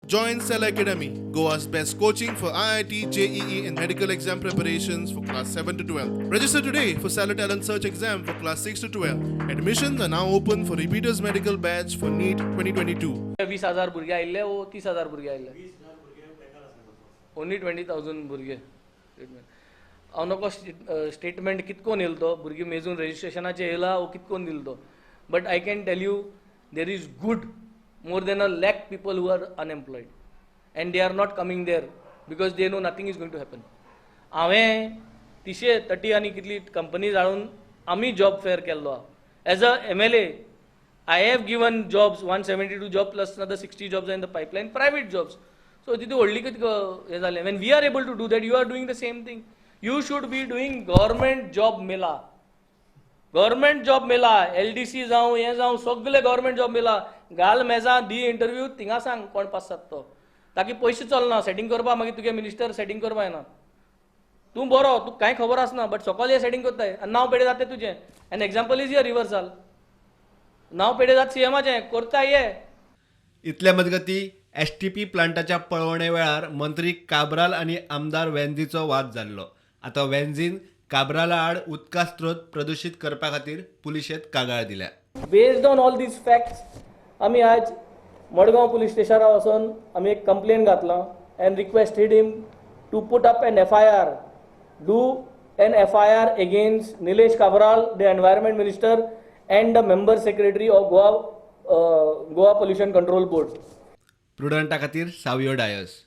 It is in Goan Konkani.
Join Cell Academy, Goa's best coaching for IIT, JEE, and medical exam preparations for class 7 to 12. Register today for Stellar Talent Search exam for class 6 to 12. Admissions are now open for repeaters medical batch for NEET 2022. 20,000 भुरगे आयिल्ले वो 30,000 भुरगे आयिल्ले? ओन्ली 20,000 भुरगे. हांव नको स्टेटमेंट कितकोन येयलो तो, भुरगीं मेजून रजिस्ट्रेशनाचे येयला वो कितकोन दिलो तो, but I can tell you there is good more than a lakh people who are unemployed and they are not coming there because they know nothing is going to happen. हांवें तिशे 30 आनी कितली कंपनीज हाडून आमी जॉब फेअर केल्लो आहा. As a MLA, I have given jobs, 172 job plus another 60 jobs in the pipeline, private jobs. So तितून व्हडली कितें हें जालें? When we are able to do that, you are doing the same thing. You should be doing government job mela. Government job mela, LDC जावं, हें जावं, सगळे गव्हर्मेंट जॉब मेला. घाल मेजां, दी इंटरव्यू, थिंगा सांग कोण पास जाता तो. ताकी पयशे चलना सेटींग करपा. मागीर तुगे मिनिस्टर सेटींग करपा येना. तूं बरो, तुका कांय खबर आसना, बट सकयल हे सेटींग करताय आनी नांव पेडे जाता तुजें. An example is your Rivershal. नांव पेडे जाता सीएमाचें करता ये. इतल्या मजगती, एसटीपी प्लांटाच्या पळोवणे वेळार मंत्री काब्राल आनी आमदार वेन्झीचो वाद जाल्लो. आतां वेन्झीन काब्राला आड उदका स्रोत प्रदुशीत करपा खातीर पुलिशेंत कागाळ दिल्या. Based on all these facts, आमी आज मडगांव पुलीस स्टेशनार वचून आमी एक कंप्लेन घातलां and requested him to put up an FIR, do an FIR against Nilesh Cabral, the Environment Minister, and the member secretary of Goa Pollution Control Board. प्रुडंटा खातीर सावियो डायस.